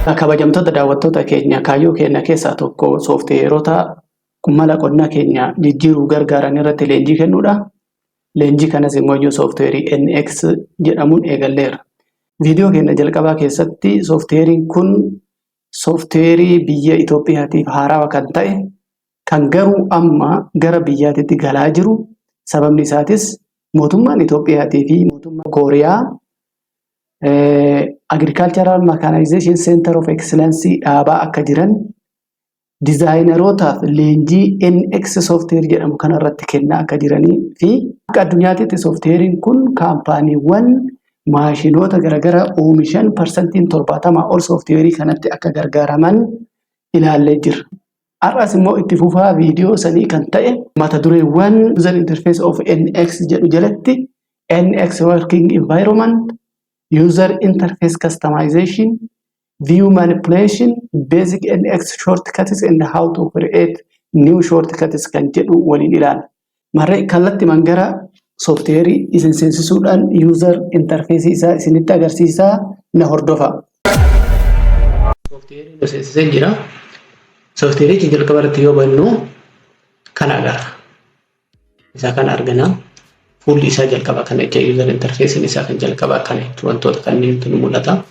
Kabajamtoota daawwattoota keenya, kaayyoo keenya keessaa tokko sooftiweerota mala qonnaa keenya jijjiiruu gargaaran irratti leenjii kennuudha. Leenjii kanas immoo sooftiweerii NX jedhamuun eegalleerra. Viidiyoo keenya jalqabaa keessatti sooftiweeriin kun sooftiweerii biyya Itoophiyaatiif haarawaa kan ta'e, kan garuu amma gara biyyaatitti galaa jiru, sababni isaatis mootummaan Itoophiyaatii fi mootummaan Kooriyaa Agricultural Mechanization Center of Excellence dhaabaa akka jiran, dizaayinerootaaf leenjii NX software jedhamu kanarratti kennaa akka jiranii fi akka addunyaatitti sooftiweeriin kun kaampaaniiwwan maashinoota garaagaraa oomishan 70% ol sooftiweerii kanatti akka gargaaraman ilaallee jirra. Har'as immoo itti fufaa viidiyoo sanii kan ta'e mata dureewwan User Interface of NX jedhu jalatti NX Working Environment, User Interface Customization, View Manipulation, Basic NX Shortcuts and How to Create New Shortcuts kan jedhu waliin ilaalla. Marree kallattii gara sooftiweerii isin seensisuudhaan user interface isaa isinitti agarsiisaa, na hordofa. Sooftiweeriin nu seensisee jira. Sooftiweerichi jalqaba irratti yoo bannu kana agarra. Isa kana argina. Fuulli isaa jalqaba kana jecha, user interface isaa kan jalqaba kana jechuun wantoota kanneentu nu mul'ata.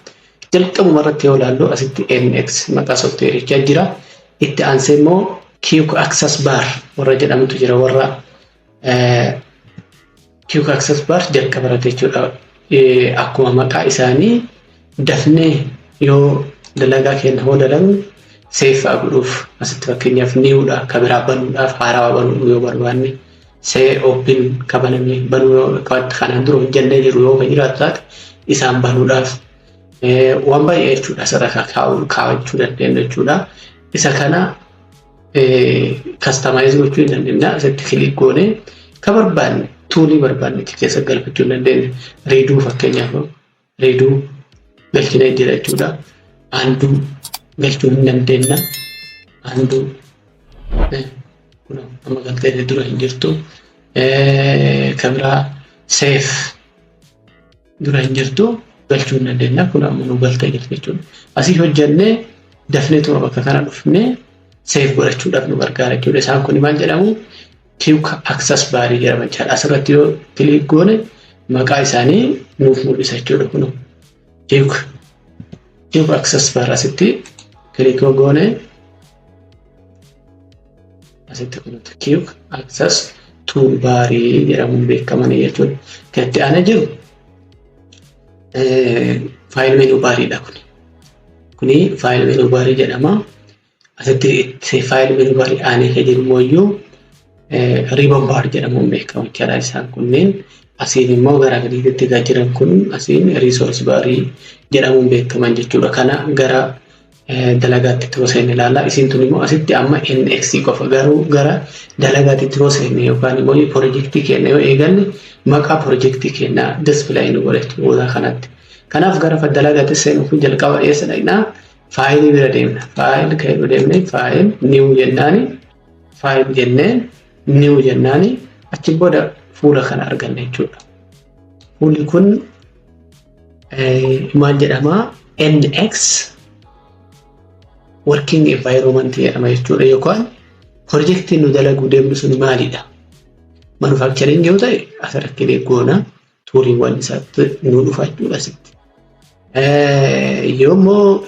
Jalqabuma irratti yoo ilaallu asitti NX maqaa sooftiweerichaa jira. Itti aansee immoo Quick Access Bar warra jedhamutu jira, warra Quick Access Bar jalqaba irratti jechuudha. Akkuma maqaa isaanii dafnee yoo dalagaa keenya hoo dalagnu save fa'aa godhuuf, asitti fakkeenyaaf newdha, kan biraa banuudhaaf, haarawaa banuu yoo barbaanne, see open kabanamee banuu, kanaan dura hojjannee jiru yoo kan jiraatu taate isaan banuudhaaf, waan baay'ee jechuudha asirra kaawwachuu dandeenya jechuudha. Isa kana customize gochuu hin dandeenya. Asitti click goonee ka barbaanne toolii barbaanne achi keessa galfachuu hin dandeenya. Redo, fakkeenyaaf redo galchinee jira jechuudha. Undo galchuu hin dandeenya. Undo amma galtee dura hin jirtu. Kan biraa save dura hin jirtu, galchuu hin dandeenya. Kun amma nu galtee jirti jechuudha. Asii hojjannee dafnee tuma bakka kana dhufnee save godhachuudhaaf nu gargaara jechuudha. Isaan kun maal jedhamu? Quick Access Barii jedhama jechuudha. Asirratti yoo click goone maqaa isaanii nuuf mul'isa jechuudha. Kun Quick Access Bar asitti click yoo goone asitti kun Quick Access Toolbarii jedhamuun beekamanii jechuudha. Kan itti aanee jiru file menu bariidha kuni. Kuni file menu barii jedhama. Asitti file menu barii aanee kan jiru immoo ribbon bar jedhamuun beekamu jechuudha. Isaan kunneen asiin immoo gara gadiitti kan jiran kun asiin resource barii jedhamuun beekaman jechuudha. Kana gara dalagaatti itti seenne ilaalla. Isiin tun immoo asitti amma NX qofa, garuu gara dalagaatti itti seenne yookaan immoo piroojeektii keenya yoo eegalle maqaa piroojeektii keenyaa display nu godha jechuudha kanatti. Kanaaf gara dalagaatti seenuuf jalqaba eessa dhaqnaa? Fileii bira deemna. File kan jedhu deemnee file new jennaani, file jennee new jennaani, achi booda fuula kana arganna jechuudha. Fuulli kun maal jedhamaa? NX working environment jedhama jechuudha, yookaan piroojeektiin nu dalaguu deemnu sun maalidha? Manufacturing yoo ta'e asirratti click goona, tooliiwwan isaatti nu dhufa jechuudha asitti. Yoo immoo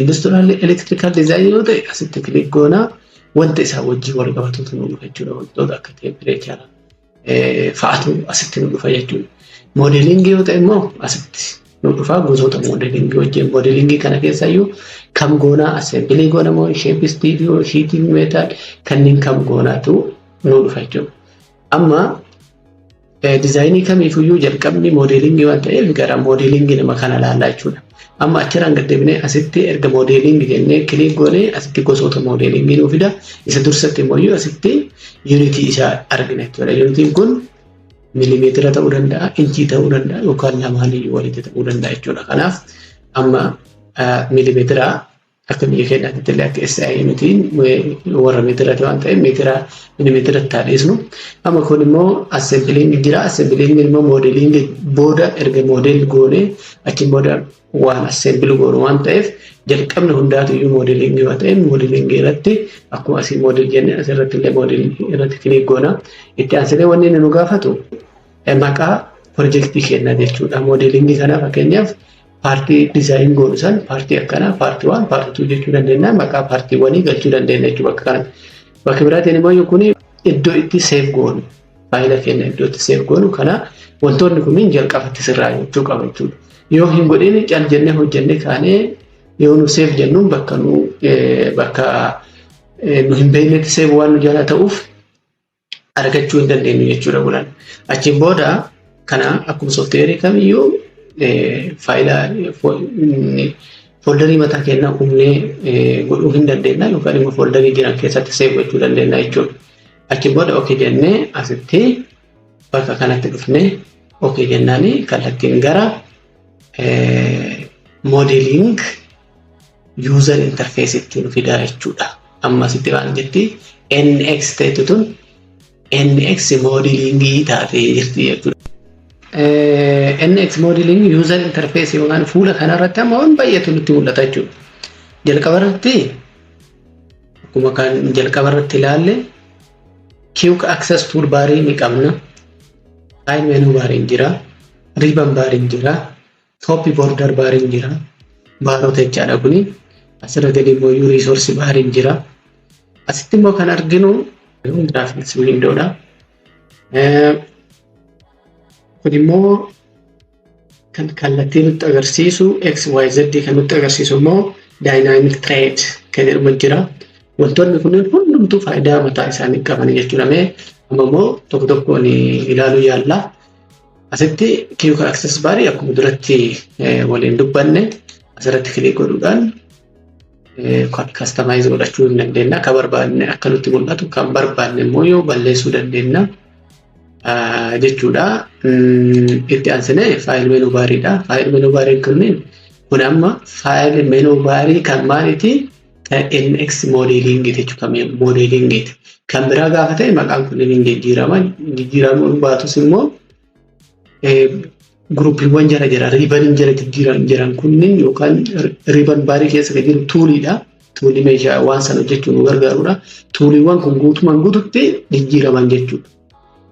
industrial electrical design yoo ta'e asitti click goona, wanta isaa wajjin wal qabatutu nu dhufa jechuudha. Wantoota akka temperature fa'aatu asitti nu dhufa jechuudha. Modelingii yoo ta'e immoo asitti nu dhufa, gosoota modelingii wajjin. Modelingii kana keessayyuu kam goonaa, assembly goona moo shape studio, sheet metal, kanneen kam goonaatu nu dhufa jechuudha. Amma designii kamiifiyyuu jalqabni modelingii waan ta'eef gara modelingii nama kana ilaallaa jechuudha. Amma achirraan gad deebinee asitti erga modelingii jennee click goonee asitti gosoota modelingii nuu fida. Isa dursatti immoo asitti unitii isaa argina jechuudha. Unitiin kun milimeetira ta'uu danda'a, inchii ta'uu danda'a yookaan lamaaniyyuu walitti ta'uu danda'a jechuudha. Kanaaf amma milimeetira Akka biyya keenyaatti illee akka SI miti, warra meetiraati waan ta'eef meetira milimeetiratti haa dhiisnu. Amma kun immoo assembling jira. Assembling immoo modeling booda, erga model goone achiin booda waan assemble goonu waan ta'eef, jalqabni hundaatu iyyuu modeling yoo ta'e, modeling irratti akkuma asii model jenne asirratti illee model irratti click goona. Itti aansinee wanni inni nu gaafatu maqaa pirojektii keenyaa jechuudha. Modeling kana fakkeenyaaf part design goonu san part akkanaa, part 1, part 2 jechuu dandeenya. Maqaa partiiwwanii galchuu dandeenya jechuudha bakka kanatti. Bakka biraatiin immoo kun iddoo itti save goonu, faayila keenya iddoo itti save goonu kana wantoonni kunniin jalqabatti sirraa jechuu qaba jechuudha. Yoo hin godhin, cal jennee hojjennee kaanee yoo nu save jennuun bakka nu hin beeknetti save waan nu jala ta'uuf argachuu hin dandeenyu jechuudha bulan. Achiin booda kana akkuma sooftiweerii kamiyyuu faayila folderii mataa keenyaa uumnee godhuu hin dandeenya yookaan immoo folderii jiran keessatti save gochuu dandeenya jechuudha. Achiin booda okay jennee asitti bakka kanatti dhufnee okay jennaani kallattiin gara modeling user interface itti nu fidaa jechuudha. Amma asitti waan jetti NX ta'etu tun NX modelingii taatee jirti jechuudha. NX modeling user interface yookaan fuula kanarratti amma waan baay'eetu nutti mul'ata jechuudha. Jalqaba irratti akkuma kan jalqaba irratti ilaalle quick access toolbarii ni qabna. File menu bariin jira. Ribbon bariin jira. Top border bariin jira. Barota jechaadha kuni. Asirra gadi immoo resource bariin jira. Asitti immoo kan arginu graphics windowdha. Kun immoo kan kallattii nutti agarsiisu XYZ kan nutti agarsiisu immoo dynamic thread kan jedhamu jira. Wantoonni kunneen hundumtuu faayidaa mataa isaanii qaban jechuudha. Mee amma immoo tokko tokkoon ilaaluu yaalla. Asitti quick access barii akkuma duratti waliin dubbanne asirratti click godhuudhaan customize godhachuu hin dandeenya. Akka barbaanne akka nutti mul'atu, kan barbaanne immoo yoo balleessuu dandeenya jechuudha. Itti aansinee file menu bariidha. File menu bariin kunneen kun amma file menu barii kan maaliiti? Kan NX modelingiiti jechuudha. Kan modelingiiti. Kan biraa gaafa ta'e maqaan kunneen hin jijjiiraman. Jijjiiramuu baatus immoo groupiiwwan jara jira, ribboniin jala jijjiiran jiran kunniin yookaan ribbon barii keessa kan jiru tooliidha. Toolii meeshaa waan sana hojjechuuf nu gargaarudha. Tooliiwwan kun guutumaan guututti jijjiiraman jechuudha.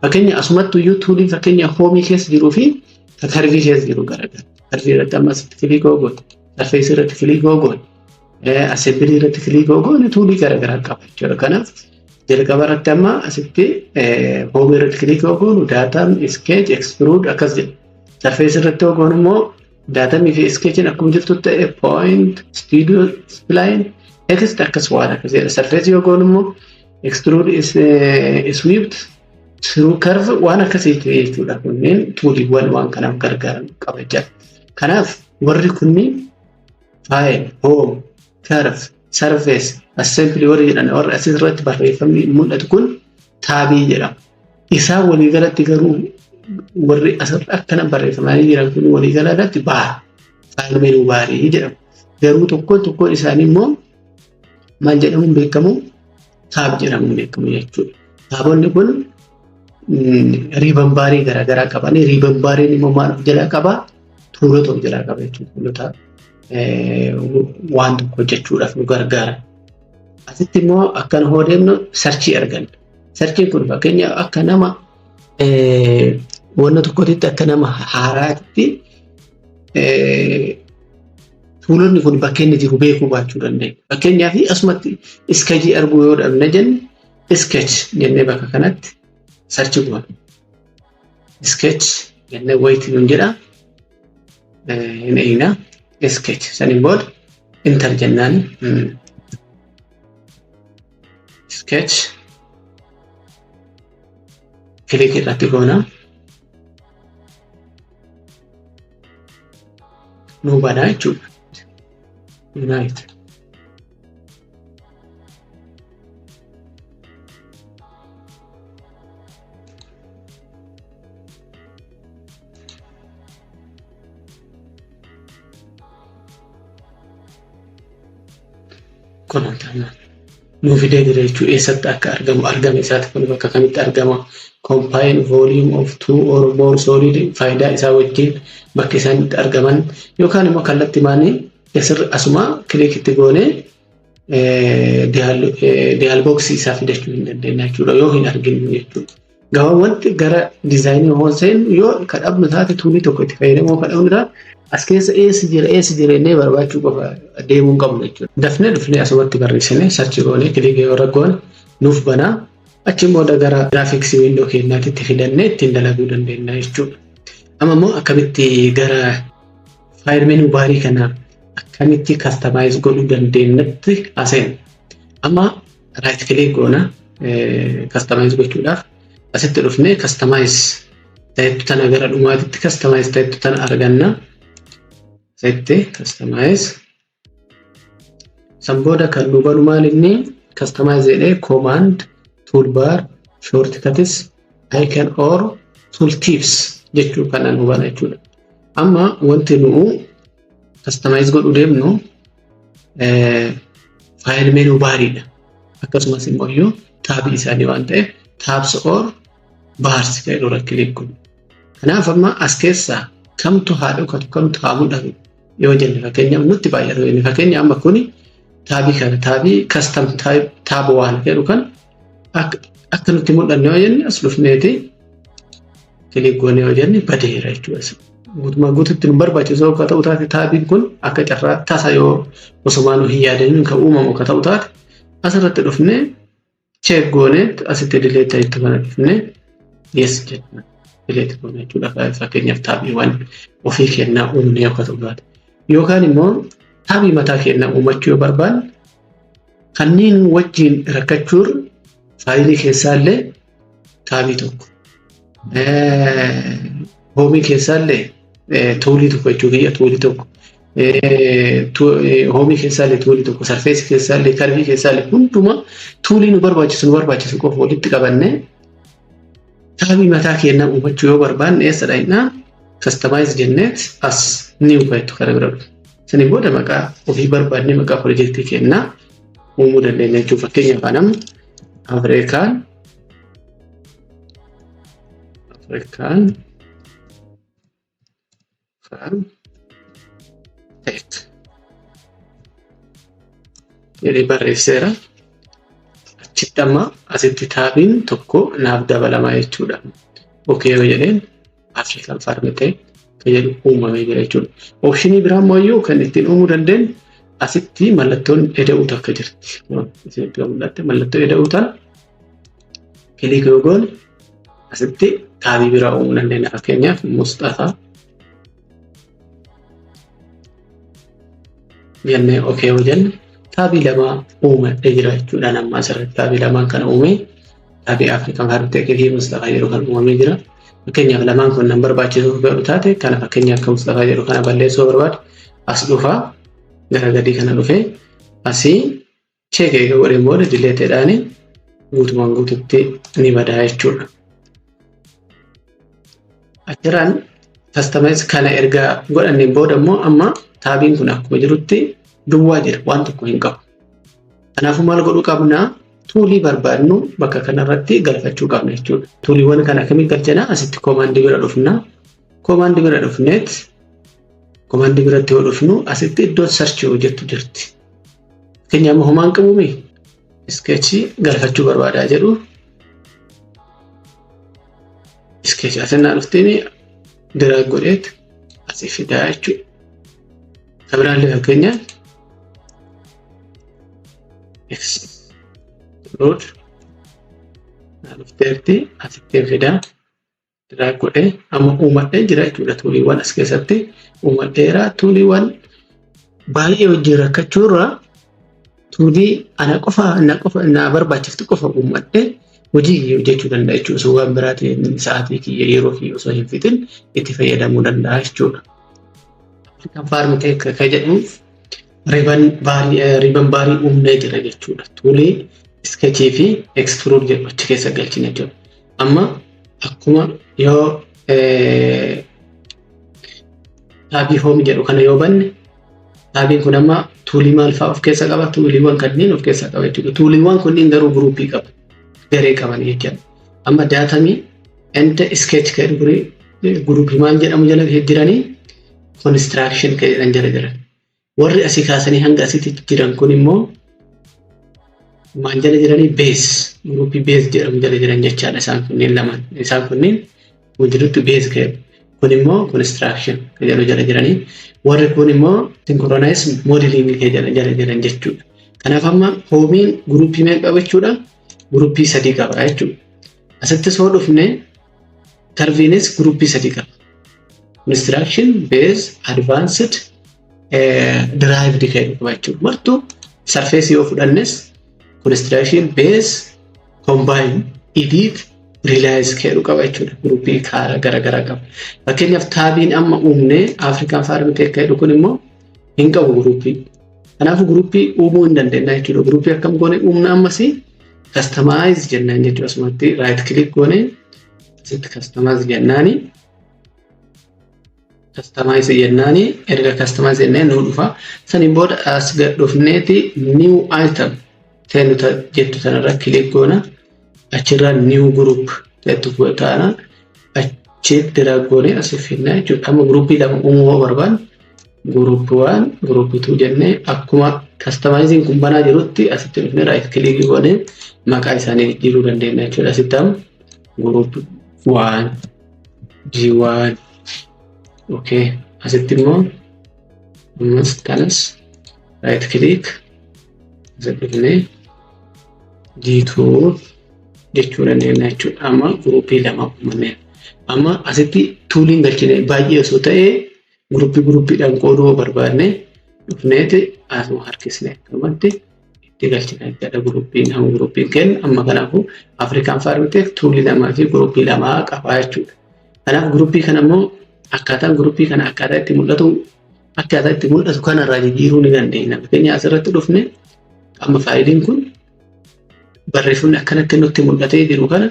Fakkeenya asumatti iyyuu tooliin fakkeenya homeii keessa jiruu fi curveii keessa jiru garagara. Curveii irratti amma asitti click goone, surfaceii irratti click goone, assemblyii irratti click goone toolii garagaraa qaba jechuudha. Kanaaf jalqaba irratti amma asitti homeii irratti click goonu datum, sketch, extrude akkas jedha. Surfaceii irratti yoo goonu immoo datumii fi sketchiin akkuma jirtu ta'e point, studio, spline, text akkas waan akkas jedha. Surfaceii yoo goonu immoo extrude, swept, through curve waan akkasiiti jechuudha. Kunneen tooliiwwan waan kanaaf gargaaran qaba jira. Kanaaf warri kunniin file, home, curve, surface, assembly warri jedhan warri asirratti barreeffamni mul'atu kun tabii jedhama. Isaan waliigalatti garuu warri asirra akkana barreeffamanii jiran kun waliigalatti bar file menu barii jedhamu. Garuu tokkoon tokkoon isaanii immoo maal jedhamuun beekamu? Tab jedhamuun beekamu jechuudha. Tabonni kun ribbon barii garaagaraa qabanii, ribbon bariin immoo maal of jalaa qabaa? Toolota of jalaa qaba jechuudha. Toolota waan tokko hojjechuudhaaf nu gargaaran. Asitti immoo akkana hoo deemnu searchii arganna. Searchiin kun fakkeenya akka nama wanna tokkotti, akka nama haaraatti toolonni kun bakka inni jiru beekuu baachuu dandeenya. Fakkeenyaaf asumatti sketchii arguu yoo dhabne jenne, sketch jennee bakka kanatti search goona. Sketch jennee wayitii nuun jedha. Hin eeyina. Sketch saniin booda enter jennaan sketch click irratti goona. Nuu banaa jechuudha. Unite. Kun nuu fidee jira jechuudha. Eessatti akka argamu, argama isaati kun bakka kamitti argama. Combine volume of two or more solid, faayidaa isaa wajjin, bakka isaan itti argaman, yookaan immoo kallattii maanii asuma click itti goonee dialog boxii isaa fidachuu hin dandeenya jechuudha yoo hin arginu jechuudha. Gabaabumatti gara designii hoo seenu yoo kadhabnu taate, toolii tokko itti fayyadamuu kadhabnu taate, as keessa eessa jira, eessa jira jennee barbaachuu qofa deemuu hin qabnu jechuudha. Dafnee dhufnee asumatti barreessinee search goonee click yoo raggoon nuuf banaa, achiin booda gara graphicsii window keenyaatti fidannee ittiin dalaguu dandeenya jechuudha. Amma immoo akkamitti gara file menu barii kana akkamitti customize godhuu dandeenyatti haasa'in. Amma right click goona. Customize gochuudhaaf asitti dhufnee customize ta'ettu tana, gara dhumaatitti customize ta'ettu tana arganna. Asitti customize. San booda kan nu banu maal? Inni customize jedhee command, toolbar, shortcuts, icon or tool tips jechuu kana nu bana jechuudha. Amma wanti nu customize godhuu deemnu file menu bariidha. Akkasumas immoo iyyuu tabii isaanii waan ta'eef tabs or bars kan jedhu irra click godhu. Kanaaf amma as keessaa kamtu haa dhokatu, kamtu haa mul'atu yoo jenne, fakkeenyaaf nutti baay'atu jenne, fakkeenya amma kuni tabii kana, tabii custom tab waan jedhu kan akka nutti mul'anne yoo jenne, as dhufneeti click goone yoo jenne badeera jechuudha. Guutumaa guututti nu barbaachisu akka ta'u taate, tabiin kun akka carraa tasa yoo osomaa nu hin yaadamin kan uumamu akka ta'u taate, asirratti dhufnee check goonee asitti delete ta'etti kana dhufnee yes jenna. Delete goone jechuudha. Fakkeenyaaf tabiiwwan ofii kennaa uumnee akka ta'u taate. Yookaan immoo tabii mataa kennaa uumachuu yoo barbaanne, kanneen wajjin rakkachuun fileii keessaallee tabii tokko, homeii keessaallee toolii tokko jechuu kiyya, toolii tokko, homeii keessaallee toolii tokko, surfaceii keessaallee, curveii keessaallee, hundumaa toolii nu barbaachisu qofa walitti qabannee tabii mataa keenyaa uumachuu yoo barbaanne, eessa dhaqnaa? Customize jenneet as new jettu kana bira dhufu. Sanii booda maqaa ofii barbaadne, maqaa projectii keenyaa uumuu dandeenya jechuudha. Fakkeenyaaf anam African Farm Tech jedhee barreesseera. Achitti amma asitti tabiin tokko naaf dabalamaa jechuudha. Okay yoo jedheen African Farm Tech kan jedhu uumamee jira jechuudha. Optionii biraa immoo kan ittiin uumuu dandeenyu, asitti mallattoon eda'uu takka jirti. Isinitti mul'atte, mallattoo eda'uu tana click yoo goone asitti tabii biraa uumuu dandeenya. Fakkeenyaaf Musxafaa jennee okay yoo jenne tabii lama uumadhee jira jechuudha. Amma asirratti tabii lamaan kana uumee, tabii African Farm Tech fi Musxafaa jedhu kan uumamee jira. Fakkeenyaaf lamaan kun nan barbaachisu godhu taate, kana fakkeenyaaf kan Musxafaa jedhu kana balleessuu barbaade, as dhufaa, gara gadii kana dhufee asii check eega godheen booda deletedhaan guutumaan guututti ni badaa jechuudha. Achirraan customize kana erga godhanneen booda immoo amma tabiin kun akkuma jirutti duwwaa jira, waan tokko hin qabu. Kanaafuu maal godhuu qabnaa? Toolii barbaadnu bakka kanarratti galfachuu qabna jechuudha. Tooliiwwan kana akkamiin galchanaa? Asitti commandii bira dhufna. Commandii bira dhufneet, commandii biratti yoo dhufnu asitti iddoon search hojjettu jirti. Fakkeenyaaf homaan qabuumi sketchii galfachuu barbaadaa jedhu, sketchii asinnaa dhufteemi drag godheet asii fidaa jechuudha. Kan biraallee fakkeenyaaf extrude dhufteerti, asittiin fidaa, drag godhee amma uumadhee jira jechuudha. Tooliiwwan as keessatti uumadheera. Tooliiwwan baay'ee wajjin rakkachuu irraa toolii ana qofa na qofa na barbaachiftu qofa uummadhee hojii kiyya hojjechuu danda'a jechuudha. Osoo waan biraatiin sa'aatii kiyya, yeroo kiyya osoo hin fixin itti fayyadamuu danda'a jechuudha. African Farm Tech kan jedhu ribbon barii uumnee jira jechuudha. Toolii sketchii fi extrude jedhu achi keessa galchine jechuudha. Amma akkuma yoo tabii home jedhu kana yoo banne Tabiin kun amma toolii maal fa'aa of keessa qaba? Tooliiwwan kanneen of keessaa qaba jechuudha. Tooliiwwan kunniin garuu groupii qaba. Garee qaban jechuudha. Amma datumii and sketch kan kuni groupii maal jedhamu jala jiranii? Construction kan jedhan jala jiran. Warri asii kaasanii hanga asitti jiran kun immoo maal jala jiranii? Base, groupii base jedhamu jala jiran jechaadha isaan kunneen lamaan. Isaan kunneen jirutti base kan kun immoo construction kan jedhu jala jiranii. Warri kun immoo synchronize modeling kan jedhan jala jiran jechuudha. Kanaaf amma homeiin groupii meeqa qaba jechuudha? Groupii sadii qaba jechuudha. Asittis hoo dhufne, curveiinis groupii sadii qaba. Construction, base, advanced, derived kan jedhu qaba jechuudha. Martuu surface yoo fudhannes construction, base, combine, edit, relize kan jedhu qaba jechuudha. Groupii kaara garaagaraa qaba. Fakkeenyaaf, tabiin amma uumnee African Farm Tech kan jedhu kun immoo hin qabu groupii. Kanaafuu groupii uumuu hin dandeenya jechuudha. Groupii akkam goone uumna? Ammasii customize jennaan jechuudha. Asumatti right click goone asitti customize jennaani. Customize jennaani, erga customize jennee nuu dhufa. Saniin booda as gad dhufneeti new item jettu sanarra click goona. Achirraa new group jettu taana achitti drag goonee asii fidna jechuudha. Amma groupii lama uumuu yoo barbaanne, group one, group two jennee, akkuma customizeiin kun banaa jirutti asitti dhufnee right click goonee maqaa isaanii jijjiiruu dandeenya jechuudha. Asitti amma group one G1, okay. Asitti immoo ammas kanas right click, asitti dhufnee G2 jechuu dandeenya jechuudha. Amma groupii lama uummanneera. Amma asitti tooliin galchine baay'ee osoo ta'ee, groupii groupiidhaan qooduu yoo barbaanne, dhufneeti asuma harkisne akkanumatti itti galchina jechaadha groupiin. Amma groupiin kenna amma kanaafuu African Farm Tech toolii lamaa fi groupii lamaa qabaa jechuudha. Kanaaf groupii kana immoo akkaataan groupii kana akkaataa itti mul'atu kanarraa jijjiiruu ni dandeenya. Fakkeenyaaf, asirratti dhufne amma fileiin kun barreeffamni akkanatti nutti mul'atee jiru kana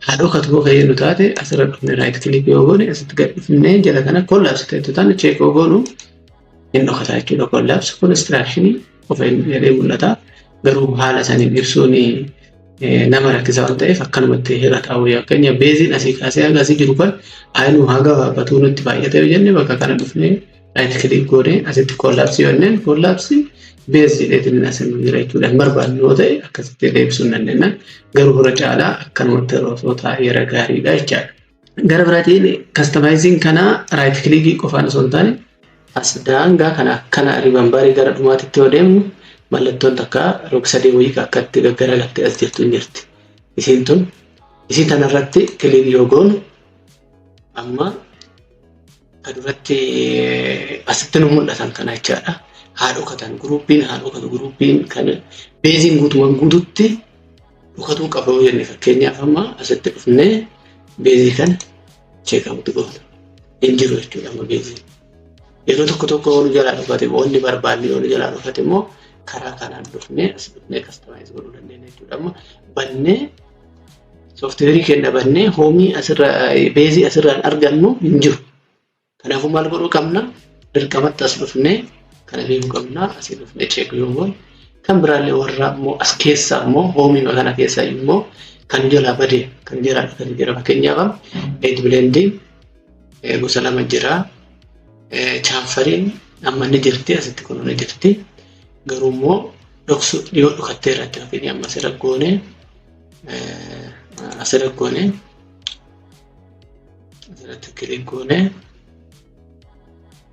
haa dhokatu yoo fayyadu taate, asirra dhufne right click yoo goone, asitti gad dhufnee jala kana collapse ta'e taane check yoo goonu, hin dhokata jechuudha. Collapse constructionii qofa jedhee mul'ata. Garuu haala saniin ibsuun nama rakkisa waan ta'eef akkanumatti irra taa'u. Fakkeenya, baseiin asii kaasee haga asii jiru kan ayinuu haga batuu nutti baay'ate yoo jenne, bakka kana dhufnee right click goonee asitti collapse yoo jenneen, collapse base jedheetiin as nu jira jechuudha. Hin barbaannu yoo ta'e akkasitti deebisuu hin dandeenya. Garuu hora caalaa akkanumatti osoo taa'ee irra gaariidha jechaadha. Gara biraatiin customizeiin kanaa right clickii qofaan osoo hin taane, as daangaa kana akkana ribbon barii gara dhumaatitti yoo deemnu, mallattoon takka rog-sadee wayii akkatti gaggaragattee as jirtu hin jirti. Isiin tun isii kanarratti click yoo goonu, amma duratti asitti nu mul'atan kana jechaadha. Haa dhokatan groupiin, haa dhokatu groupiin kan baseiin guutumaan guututti dhokatuu qaba yoo jenne, fakkeenyaaf, amma asitti dhufnee baseii kana check out goona. Hin jiru jechuudha amma baseiin. Yeroo tokko tokko yoo nu jalaa dhokate, wanni barbaanne yoo nu jalaa dhokate immoo, karaa kanaan dhufnee as dhufnee customize godhuu dandeenya jechuudha. Amma bannee softwareii keenya bannee homeii asirra baseii asirraan argannu hin jiru. Kanaafuu maal godhuu qabna? Dirqamatti as dhufnee kana beekuu qabna. Asii dhufnee check yoo goone, kan biraallee warra immoo as keessa immoo homeii kana keessa immoo kan jalaa bade, kan jalaa dhokate jira. Fakkeenyaaf, edge blendiin gosa lama jira. Chamferiin amma ni jirti, asitti kun ni jirti. Garuu immoo dhoksu dhiyoo dhokatteera irratti, fakkeenyaaf, amma asirra goone asirratti click goone,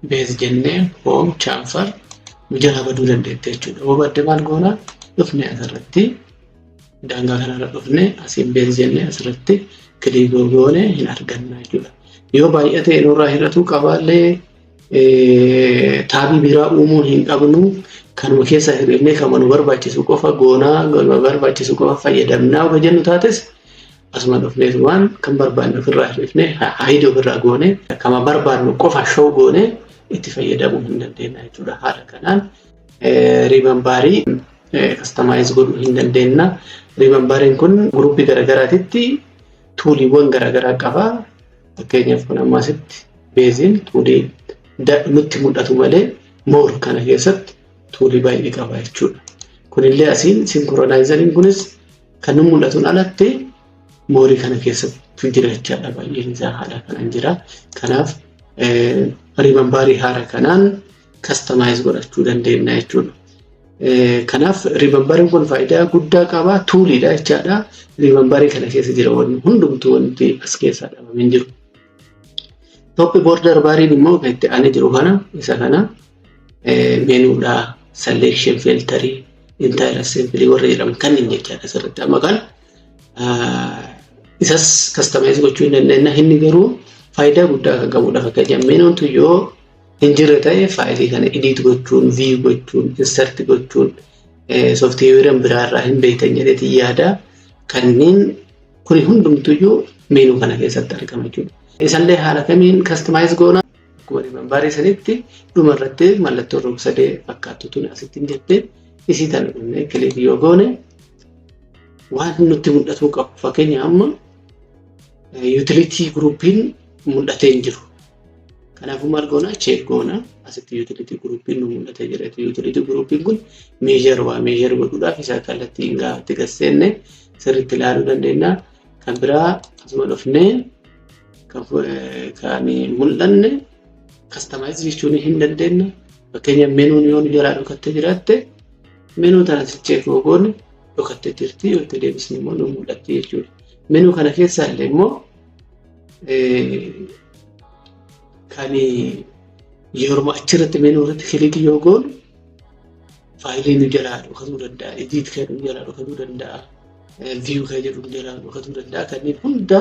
base jennee home chamfer nu jalaa baduu dandeette jechuudha. Yoo badde maal goona? Dhufne asirratti daangaa kanarra dhufne asiin base jennee asirratti click goone hin arganna jechuudha. Yoo baay'ate nurraa hir'atuu qabaallee, tabii biraa uumuu hin qabnu, kanuma keessa hir'ifnee kan nu barbaachisu qofa goonaa, kanuma barbaachisu qofa fayyadamnaa yoo jennu taates, asuma dhufneetumaan kan barbaanne ofirraa hir'ifnee, hide ofirraa goone, kama barbaannu qofa show goone itti fayyadamuu hin dandeenya jechuudha. Haala kanaan ribbon barii customize godhuu hin dandeenya. Ribbon bariin kun groupii garaagaraatitti tooliiwwan garaagaraa qaba. Fakkeenyaaf, kun amma asitti baseiin toolii nutti mul'atu malee More kana keessatti toolii baay'ee qaba jechuudha. Kunillee asiin synchronizeriin kunis kan nu mul'atuun alatti moreii kana keessatti jira jechaadha. Baay'een isaa haala kanaan jira. Kanaaf ribbon barii haala kanaan customize godhachuu dandeenya jechuudha. Kanaaf ribbon bariin kun faayidaa guddaa qaba. Tooliidha jechaadha. Ribbon barii kana keessa jira wanni hundumtuu, wanti as keessaa dhabamee hin jiru. Top border bariin immoo kan itti aanee jiru kana, isa kana menuudha, selection filterii, entire assembly warra jedhaman kanneen jechaadha asirratti. Amma kan isas customize gochuu hin dandeenya. Inni garuu faayidaa guddaa kan qabudha. Fakkeenyaaf menuun tun yoo hin jirre ta'e fileii kana edit gochuun, view gochuun, insert gochuun softwareiin biraarraa hin beektan jedheetiin yaada. Kanneen kuni hundumtuyyuu menu kana keessatti argama jechuudha. Isallee haala kamiin customize goona? Akkuma ribbon barii sanitti dhuma irratti mallattoo rog-sadee fakkaattu tun asitti hin jirti. Isii tana dhumnee click yoo goone waan nutti mul'atuu qabu. Fakkeenya amma utility groupiin mul'atee hin jiru. Kanaafuu maal goona? Check goona. Asitti utility groupiin nu mul'atee jira. Utility groupiin kun measure, waa measure godhuudhaaf isa kallattiin gaafa gaseenne sirriitti ilaaluu dandeenya. Kan biraa asuma dhufnee kan mul'anne customize jechuun hin dandeenya. Fakkeenyaaf menuun yoo nu jalaa dhokattee jiraatte menu tana check goone dhokattee jirti, yoo itti deebisne immoo nu mul'atti jechuudha. Menu kana keessaa illee immoo kan yeroo achirratti menu irratti click yoo goone fileii nu jalaa dhokatuu danda'a, edit kan nu jalaa dhokatuu danda'a, view kan jedhu nu jalaa dhokatuu danda'a. Kanneen hunda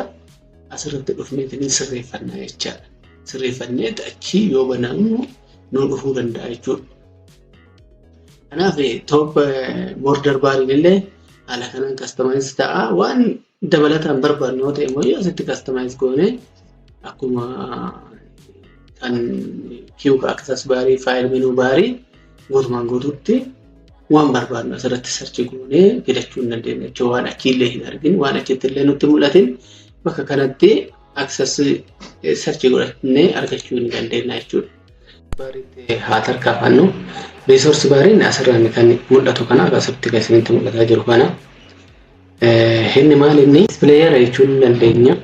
asirratti dhufneetiin sirreeffannaa jechaadha. Sirreeffannee achii yoo banamu nu dhufuu danda'a jechuudha. Kanaaf top border bariin illee haala kanaan customize ta'a. Waan dabalataan barbaadnu yoo ta'e immoo asitti customize goone akkuma kan quick access barii, file menu barii guutumaan guutuutti waan barbaadnu asirratti search goonee filachuu hin dandeenya jechuudha. Waan achiillee hin argin, waan achitti illee nutti mul'atin bakka kanatti access search godhannee argachuu ni dandeenya jechuudha. Bariitti haa tarkaanfannu. Resource bariin asirraan kan mul'atu kana, akkasitti kan isinitti mul'ataa jiru kana. Inni maal inni displayera jechuu ni dandeenya.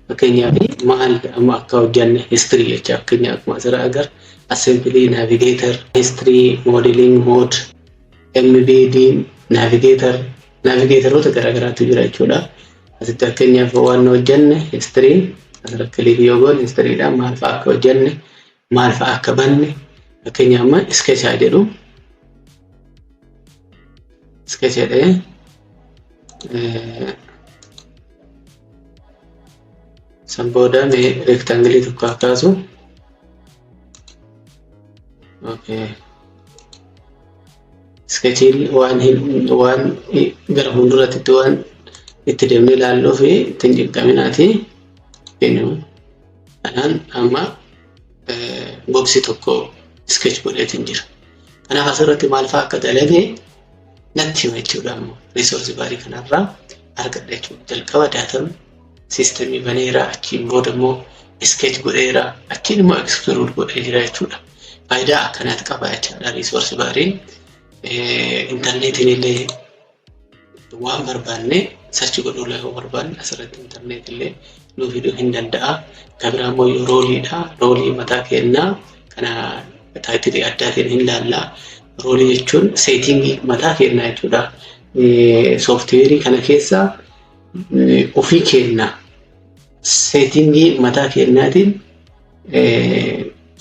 Fakkeenyaaf maal amma akka hojjanne history jecha, fakkeenyaaf akkuma asirraa agarru assembly navigator, history, modeling mode, MBD navigator, navigatoroota garaagaraatu jira jechuudha. Asitti fakkeenyaaf waan hojjanne history asirra click yoo goone historydhaan maal fa'a akka hojjanne, maal fa'a akka banne, fakkeenyaaf amma sketchaa jedhu, sketch jedhee san booda mee rectangleii tokko haa kaasu. Okay. Sketchiin waan gara fuulduratti waan itti deemnee ilaalluu fi ittiin cinqaminaati. Kanaan amma boxii tokko sketch godheetiin jira. Kanaaf asirratti maal fa'aa akka dalage natti hima jechuudha, ammoo resource barii kanarraa argadha jechuudha. Jalqaba datum systemii baneera, achiin booda immoo sketch godheera, achiin immoo extrude godhee jira jechuudha. Faayidaa akkanaati qaba jechaadha resource bariin. Intarneetiin illee waan barbaanne search godhuu yoo barbaanne asirratti intarneet illee nuu fiduu hin danda'a. Kan biraa immoo roleiidha. Roleii mataa kennaa kana titleii addaatiin hin laallaa. Roleii jechuun settingii mataa kennaa jechuudha. Softwareii kana keessa ofii kenna settingii mataa kennaatiin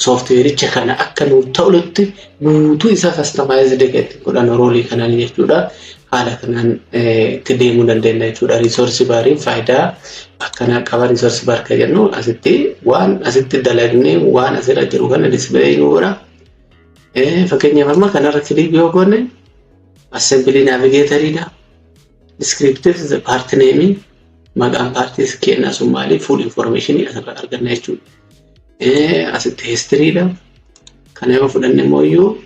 softwareicha kana akka nuuf ta'utti guutuu isaa customized godhan roleii kanaan jechuudha. Haala kanaan itti deemuu dandeenya jechuudha. Resource bariin faayidaa akkanaa qaba. Resource bar kan jennu asitti waan asitti dalagnee waan asirra jiru kana display nu godha. Fakkeenyaaf amma kanarra click yoo goone assembly navigatoriidha. Descriptive part name, maqaan partii kennaa sun maali, full information asirraa arganna jechuudha. Asitti historydha. Kana yoo fudhanne immoo iyyuu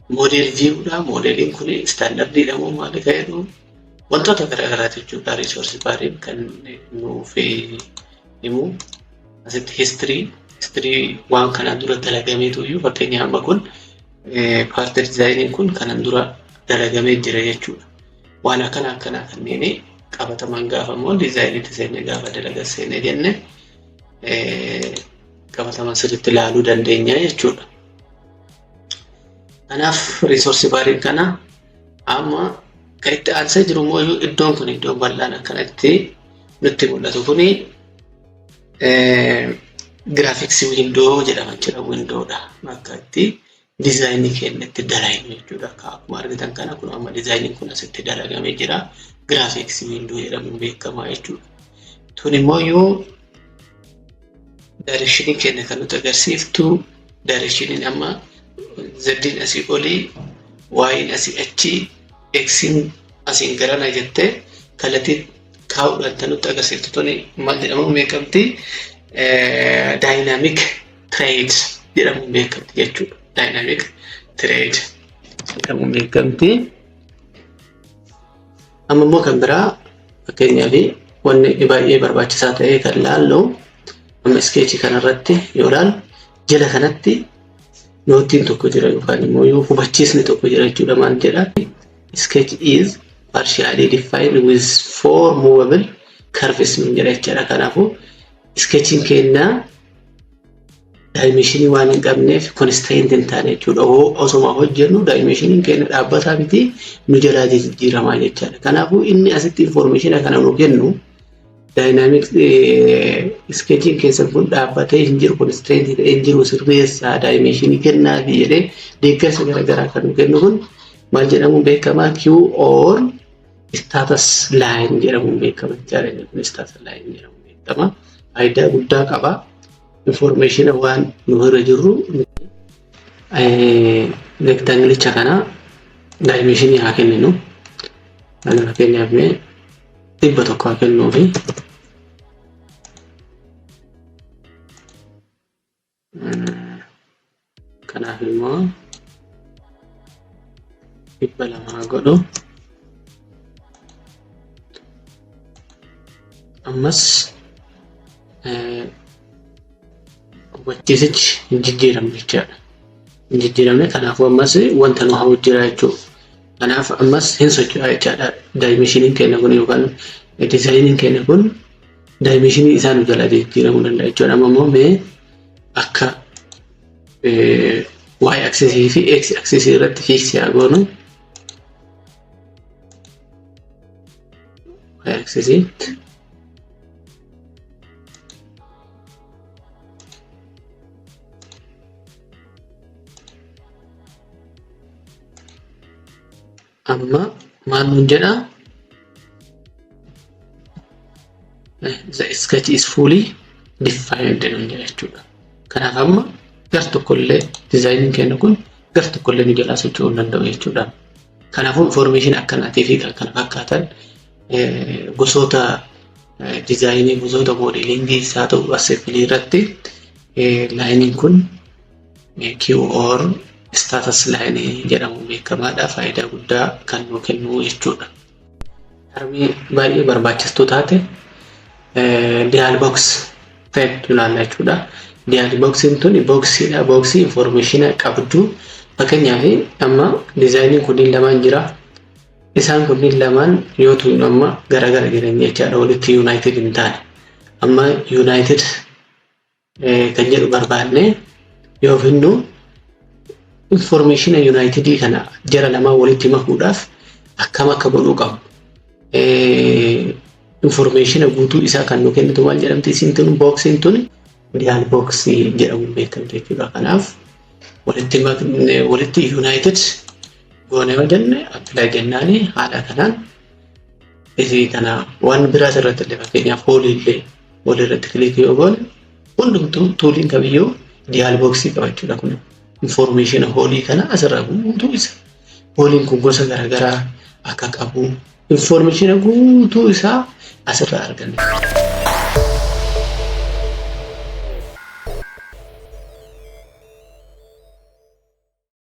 model viewdha. Modeliin kun standardiidha moo maali kan jedhu wantoota garaagaraati jechuudha. Resource bariin kan nuuf himu asitti history History waan kanaan dura dalagameetu iyyuu, fakkeenyaaf amma kun part designiin kun kanaan dura dalagamee jira jechuudha. Waan akkana akkanaa kanneen qabataman gaafa immoo designiitti seenne, gaafa dalaga seenne jenne, qabataman sirriitti ilaaluu dandeenya jechuudha. Kanaaf resource bariin kana. Amma kan itti aansee jiru immoo iddoon kun, iddoon bal'aan akkanatti nutti mul'atu kuni, graphics window jedhama jechuudha. Windowdha. Bakka itti designii keenya itti dalagnu jechuudha. Akkuma argitan kana, kun amma designiin kun asitti dalagamee jira. Graphics window jedhamuun beekama jechuudha. Tun immoo yoo directionii keenya kan nutti agarsiiftu, directioniin amma Z'n asii olii, Y'n asii achi, X'n asiin garana jettee kallattii kaa'uudhaan kan nutti agarsiiftu tuni maal jedhamuun beekamti? Dynamic tread jedhamuun beekamti jechuudha. Dynamic tread jedhamuun beekamti. Amma immoo kan biraa, fakkeenyaaf wanni baay'ee barbaachisaa ta'e kan laallu, amma sketchii kanarratti yoo ilaallu, jala kanatti noteiin tokko jira yookaan immoo yoo hubachiisni tokko jira jechuudha. Maal jedha? "Sketch is partially defined with four movable curves" nuun jedha jechuudha. Kanaafuu sketchiin keenya dimensionii waan hin qabneef constant hin taane jechuudha. Osoma hojjennu dimensioniin keenya dhaabbataa miti, nu jalaa jijjiiramaa jechaadha. Kanaafuu inni asitti information kana nu kennu, dynamic sketchiin keessan kun dhaabbatee hin jiru, constant ta'ee hin jiru, sirreessaa, dimensionii kennaa fi jedhee deeggarsa garaagaraa kan nu kennu kun maal jedhamuun beekamaa? Cue or status line jedhamuun beekama jechaadha. Inni kun status line jedhamuun beekama. Faayidaa guddaa qaba. Information waan nu irra jirru, rectanglicha kana dimensionii haa kenninu. Kana fakkeenyaaf mee 100 haa kennuufi. Kanaaf immoo 200 haa godhu. Ammas hubachiisichi hin jijjiiramne jechaadha. Hin jijjiiramne, kanaafuu ammas wanta nu hawu jira jechuudha. Kanaaf ammas hin socho'a jechaadha. Dimensioniin keenya kun yookaan designiin keenya kun dimensionii isaa nu jalaa jijjiiramuu danda'a jechuudha. Amma immoo mee akka Y axisii fi X axisii irratti fixii haa goonu. Y axisiitti amma maal nuun jedhaa? "The sketch is fully defined" nuun jedha jechuudha. Kanaaf amma gar tokkollee designiin keenya kun gar tokkollee nu jalaa socho'uu hin danda'u jechuudha. Kanaafuu information akkanaatii fi kan kana fakkaatan gosoota designii, gosoota modelingii isaa ta'u assembly irratti lineiin kun cue or status lineii jedhamuun beekamaadha. Faayidaa guddaa kan nu kennu jechuudha. Termii baay'ee barbaachistuu taate dialog box ta'etu ilaalla jechuudha. Dialog boxiin tun boxiidha. Boxii information qabdu. Fakkeenyaaf amma designiin kunniin lamaan jira. Isaan kunniin lamaan yoo tuqnu amma garagara jiran jechaadha. Walitti united hin taane. Amma united kan jedhu barbaanne yoo finnu, information unitedii kana jara lamaan walitti makuudhaaf akkam akka godhuu qabnu. Information guutuu isaa kan nu kennitu maal jedhamti isiin tun? Boxiin tun dialog boxii jedhamuun beekamti jechuudha. Kanaaf walitti united goone yoo jenne, apply jennaani, haala kanaan isii kana waan biraas irratti illee, fakkeenyaaf holeii illee, holeii irratti clickii yoo goone, hundumtuu tooliin kamiyyuu dialog boxii qaba jechuudha. Kun information holeii kana asirraa guutuu isa, holeiin kun gosa garaagaraa akka qabu information guutuu isaa asirraa arganna.